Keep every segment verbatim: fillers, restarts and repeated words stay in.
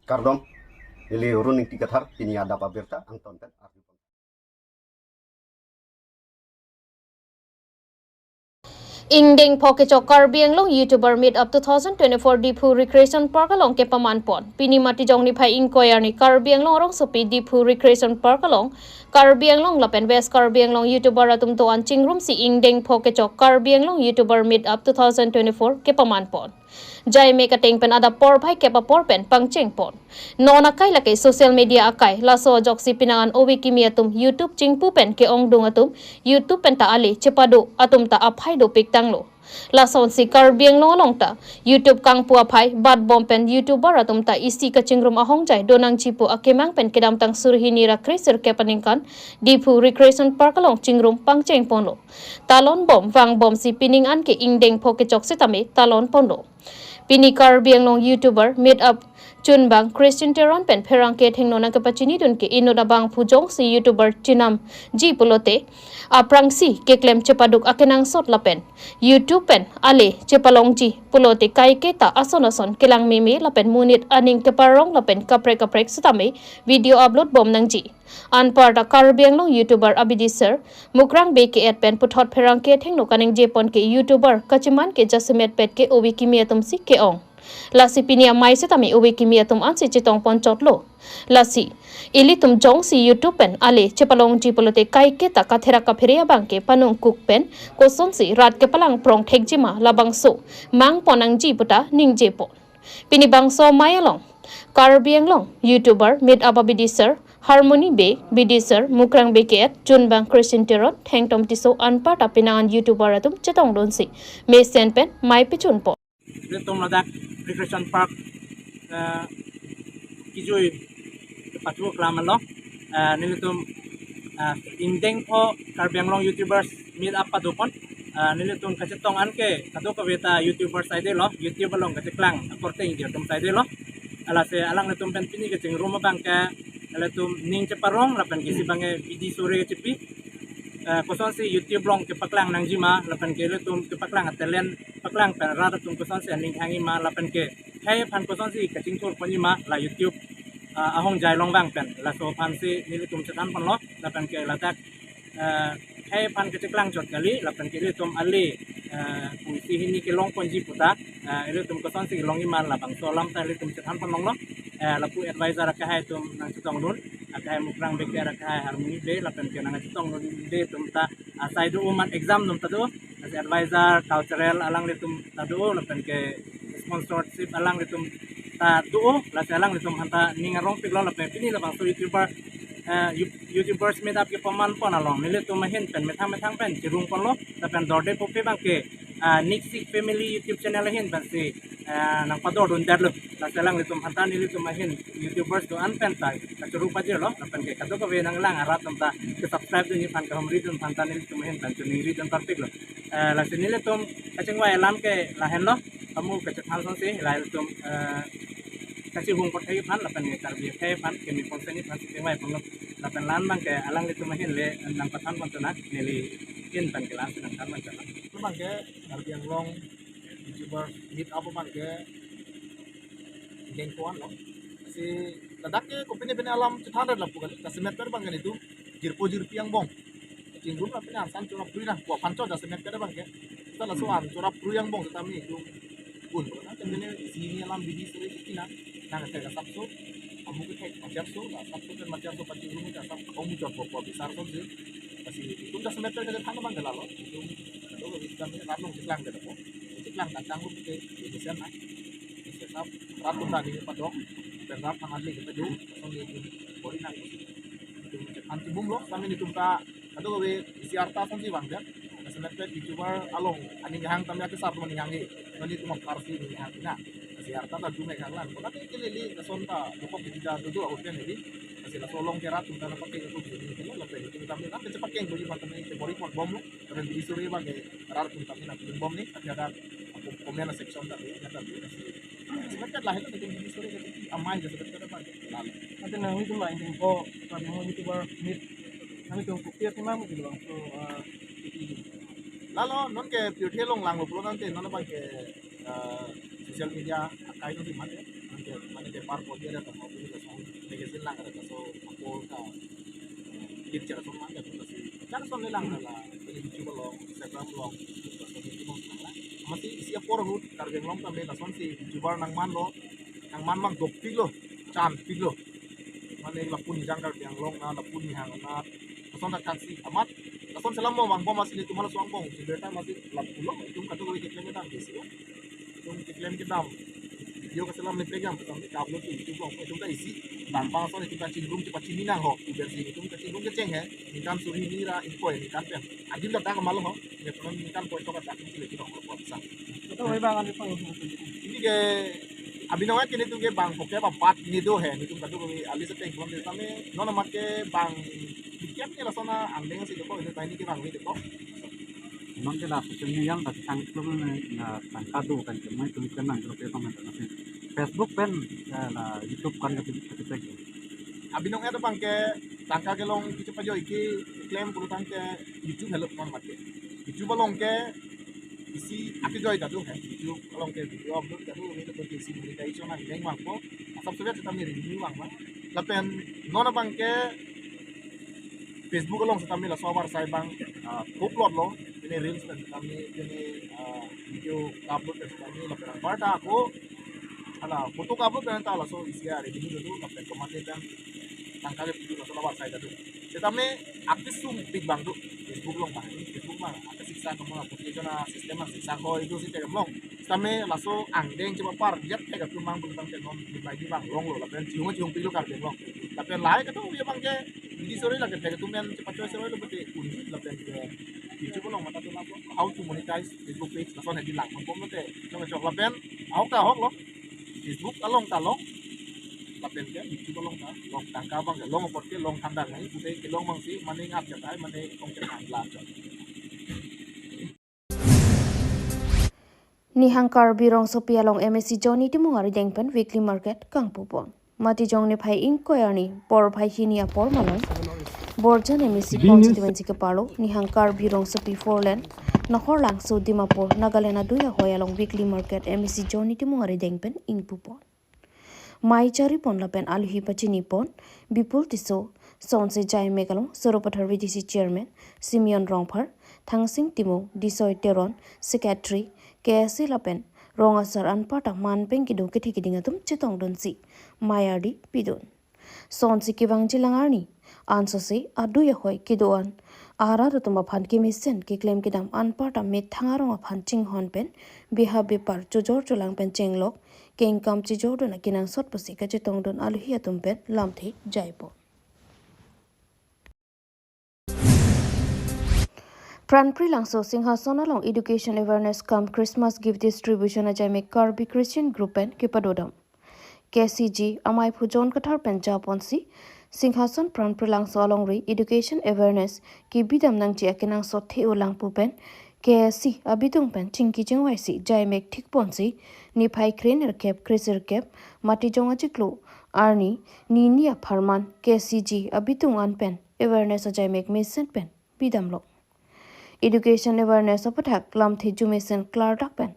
Kardom, neli Run Ingti Kathar, pini adap abirta angton pen arju. Ingdeng pho kechok Karbi Anglong YouTuber Meet Up two thousand twenty-four Diphu Recreation Park along kepaman pon. Pini Matijong niphai ingkoi arni Karbi Anglong rongsopi Diphu Recreation Park along Karbi Anglong lapen West Karbi Anglong YouTuber atum do-an chingrumsi ingdeng pho kechok Karbi Anglong YouTuber Meet Up two thousand twenty-four kepaman pon. Jaime kateng pen adap porphai kep apor pen pangcheng pon. Non akai lake social media akai, laso ajoksi pinangan ove kimi atum YouTube chingpu pen ke-ongdung atum YouTube pen ta ale chepado atum ta aphai dopik tanglo. Lasonsi Karbi Anglong along ta YouTube kangpu aphai bat bom pen YouTuber atum ta isi kachingrum ahongjai donangji pu akemang pen kedamtang suri hini ra kre sirkep aningkan Diphu Recreation Park along chingrum pangcheng ponlo. Talon bom vang bomsi pining an ke ingdeng pho kechok setame talon ponlo. Pini Karbi Anglong YouTuber Meet Up Chunbang Christian Teron pen pherangke thengno nangkepachinidun ke inut abangphu jongsi YouTuber chinamji pulote aphrangsi keklem chepaduk akenangsot lapen YouTube pen ale chepalongji pulote kaiketa ason ason kelang meme lapen monit aning keparong lapen kaprek kaprek setame video upload bom nangji. Anparta Karbi Anglong YouTuber abidi sir Mukrang Bey ke-et pen puthot pherangke thengno kaningje pon ke YouTuber kachiman ke jasemet pet ke ove kimi atum si ke-ong. Lasi pini amei setame ove kimi atum ansi chetong pon chotlo. Lasi ilitum jongsi YouTube pen ale chepalongji pulote kaiketa katherak kaphere abang ke panung kuk pen kosonsi rat kepalang prong thekjima labangso mang pon nangji puta ningje pon. Pini bangso amei along Karbi Anglong YouTuber Meet Up abidi sir Harmony Bey, bidi sir Mukrang Bey ke-et, Chunbang Christian Teron, Thengtom Tisso anparta pinangan YouTuber atum chetongdunsi mesen pen mei pechun pon. Nelitum ladak Recreation Park, eh, kijui kepathu klam along, eh, nelitum, eh, ingdeng pho Karbi Anglong YouTubers Meet Up pado pon. Eh, nelitum kachetong an ke kadokave ta YouTuber saidelo, YouTube along kacheklang akorte ingjir atum saidelo. Lasi alanglitum pen pini kachingrum abang ke ilitum ning cheparong lapen ke isi abang ke bidi sore chepi. Eh, kosonsi YouTube along kepaklang nangjima lapen ke ilitum kepaklang a-talent paklang pen rat atum kosonsi aning hangjima lapen ke khei aphan kosonsi kachingthur ponjima la YouTube, ah, ahongjai along abang pen. Laso aphansi nelitum chethan ponlo lapen ke ladak, eh, khei aphan kacheklang chot kali lapen ke ilitum ale, eh, pusi hini kelong ponji puta, eh, ilitum kosonsi longjima labangso alam ta ilitum chethan ponlonglo. Eh, lapu advisor akehai atum nangchetongdun, akehai Mukrang Bey ke-et, akehai Harmony Bey lapen ke nangchetongdunde atum ta asai do-o, mat exam atum ta do, lasi advisor cultural alanglitum ta do lapen ke sponsorship alanglitum ta do, lasi alanglitum aphanta ning arongpiklo lapen pini labangso YouTuber, eh, You-, YouTubers Meet Up kepaman pon along nelitum ahin pen methang methang pen cherung ponlo lapen dorde pope abang ke, ah, Niksik Family YouTube channel ahin pensi, ah, nangpadordundetlo. Lasi alanglitum aphanta nelitum ahin YouTubers do-an pen ta kachoro pajirlo lapen ke kadokave nanglang arat atum ta ke-subscribe dunji aphan, kahumridun aphanta nelitum ahin pen chiningridun parpiklo. Eh, lasi nelitum kachingvai alam ke lahenlo, kamu kachethan asonsi, la ilitum, eh, kachihung kothai aphan lapen ke Karbi akhei aphan keme ponsi neli aphan si chingvai ponlo. Lapen la-an abang ke alanglitum ahin le nangpathan pon chonang, neli ahin pen ke la-ansi nangthan pon chonang. Abang ke Karbi Anglong YouTuber Meet Up abang ke ingdeng pho anlo. Si ladak ke kopine pine alam chethan ret lapu kali, jasemet pet abang ke nelitum jirpo jirpi angbong chingrum lapen an san chorap prui nang, ko aphan cho jasemet pet abang ke. Seta laso an chorap prui angbong setame nelitum un. Karena kan isi hini alam bidi sore si nang, nang ke asapso, amu ke thek macharso, asapso pen macharso pachingrum ke asap amu chot po po bisar asonsi. Lasi itum jasemet pet kachethan abang ke lalo. Itum kadokave kami rat along cheklang ke lapu. Cheklang tangtang lo ke, ini sen na. Isi asap rat atum ta ning padok, pen rat aphan ale kedo, asonsi itum bor-i nang. Itum chethan chibumlo, setame nelitum ta kadokave isi arta asonsi vangdet. Jasemet pet YouTuber along aning hang tame akesar atum aning hang he. Nelitum apharsi aning hang na. Isi arta ta dum ek hang lang. Konat ke lili lason ta dokok kita duduk ahut kan lili. Lasi laso along ke rat atum ta nangpakeng atum sini ke lo, lapen itum tame nang kechepakeng bor-i aphan tame kebor-i pon bomlo. Lapen bidi sore abang ke rat atum tame nangpakeng bom ni. Tapi ada kom-, comment section tame, ya tame. Lasi jasemet pet lahelo, nelitum bidi sore ke amei jasemet pet abang ke lalo. Ante nanglitum la ingdeng pho, Karbi Anglong YouTuber Meet, nanglitum kopi athema mo bilang. So, ah, lalo non ke pirthe along langlo pulo tangte non abang ke, ah, social media akai atum si mate, non ke mane Paper podi ada tama pun lason magazine lang ada, laso ako ka picture lason mang ada, laso picture lason le lang ada la, ini YouTube along, Instagram along, lason YouTube along lang la. Amatsi isi apor ahut Karbi Anglong tame lasonsi YouTuber nangmanlo, nangman mang dopiklo, chanpiklo. Mane lapu nihang Karbi Anglong na, lapu nihang na, lason ta kaksi amat, lason selam mo mang bom amatsi netum hala suang bong, si berta amatsi lapulo, itum katu kami keklem kedam besi ya. Itum keklem kedam. Video kaselam ni pegang, itum ka-upload ke YouTube along, itum ta isi. Bang bang lason itum kachingrum, cepat chini nang ho, uber si itum kachingrum kecheng he, ningkan suri hini ra ingkoi, ningkan pen. Adim dak dak kamal ho, ya teman ningkan koi toka dak kecil itu dong, repot sa. Betul, wai bang, ada pang. Ini ke, abinong ke netum ke bang, pokoknya apa, bat ni do he, netum katu kami, alis seteng, belum tame, non amat ke bang, bikin ni lason angdeng si deko, ini tadi ke bang, ini deko. Memang ke la social media yang tadi sang itu na tangka do kan, cuma itu kan nang grup itu kan. Facebook pen, ya, la YouTube kan kati kati. Abinong ya bang ke tangka kelong kichu pajo iki klem pulotangte YouTube hello teman mati. YouTube along ke isi akejoi ta do he. YouTube along ke video upload ta do, ini ke isi monetization angdeng vangpo. Asap sudah kita mi revenue vang ma. Lapen non abang ke Facebook along setame laso avarsai bang, ah, upload lo. Ini reels pen setame, ini, ah, video upload pen setame lapen anparta ako hala photo upload pen ta laso isi a revenue do, lapen komatne pen tangka kepi laso avarsai ta do. Setame akesung pik bang do, Facebook along bang, Facebook bang, ake siksa kamu application a system a siksa ko itu si tekem long. Setame laso angdeng coba par, jat thek atum mang pulotangte non di bagi bang longlo, lapen chihung chihung pilo Karbi Anglong. Lapen lahai katu ya bang ke, bidi sore lake thek atum men cepat choi sore lo bete unji lapen ke YouTube along mata tu lapo, how to monetize Facebook page, lason hedi lang, bom bete, chok chok lapen, ahok ta ahok lo, Facebook along ta long, lapen ke YouTube along ta long, tangka bang ke long apot ke long thandang nai, pute kelong bang si, mane ngat ke tai, mane kong ke than la chok. Nihang Karbi rongsopi along M A C Johnny Timung arideng pen weekly market kangpupon. Matijong niphai ingkoi arni, porphai hini apor malom, Borjan M A C constituency kepalo, Nihang Karbi rongsopi four lane, Naharlangso Dimapur, Nagaland adui ahoi along weekly market M A C Johnny Timung arideng pen ingpupon. Mai charipon lapen aluhi pachinipon, Bipul Tisso, sonsi jaimek along, Sarupathar V D C chairman, Simeon Rongphar, Thangsing Timung, Disoi Teron, secretary, K S A lapen rong asar anparta man pen kedo kethe keding atum chetongdunsi mai ardi pidun. Sonsi kevangji lang arni, ansose adui ahoi kedo-an arat atum aphan kemesen keklem kedam anparta methang arong aphan chinghon pen, biha bepar chojor cholang pen chenglok, kengkam chejordun akenangsot pusi kachetongdun aluhi atum pen lamthe jaipon. Pranpri Langso Singhason along Education Awareness cum Christmas Gift Distribution ajaimek Karbi Christian Group pen kepadodam. K C G amaiphu John Kathar pen japonsi, Singhason Pranpri Langso alongri Education Awareness kebidam nangji akenangsot the-o lang pu pen, K S C abitung pen chingki chingvaisi jaimek thikponsi, niphai krenerkep kresirkep, Matijong achiklo arni, nini apharman K C G abitung an pen awareness ajaimek mesen pen bidamlo. Education awareness aputhak lamthe jumesen klardak pen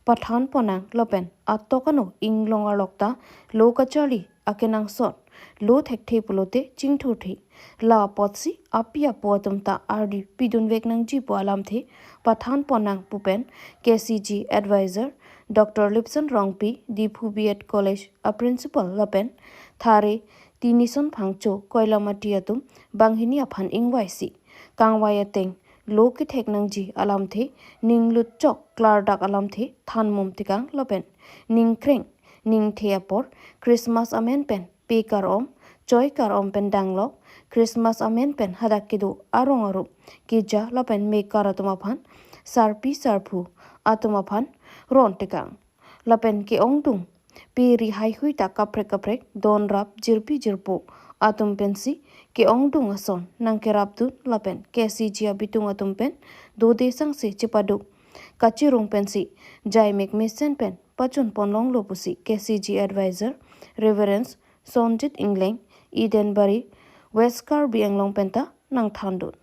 pathan ponnang lapen atok ano inglong arlok ta lo kacharli akenangsot lo thekthe pulote chingthurthe. La apotsi api apo atum ta ardi pidunvek nangji pu alamthe pathan ponnang pu pen K C G advisor Doctor Lipson Rongpi, Diphu B Ed College a principal lapen Thare Tinison Phangcho Koilamati atum banghini aphan ingvaisi kangvai ateng lo kethek nangji alamthe ninglutchok klardak alamthe thanmum tekang lapen ningkreng ningthe apor Christmas amen pen pe kar-om, choi kar-om pen danglok, Christmas amen pen hadak kedo arong arup, keja lapen mekar atum aphan, sarpi sarpo atum aphan ron tekang. Lapen ke-ongdung pe ri haihui ta kaprek kaprek, donrap jirpi jirpo atum pensi ke-ongdung ason nangkerapdun lapen K C G abitung atum pen dode sangse chepaduk kachirung pensi jaimek mesen pen pachun ponlonglo pusi K C G advisor Reverend Sonjit Engleng, Eden Bari, West Karbi Anglong penta nangthandun.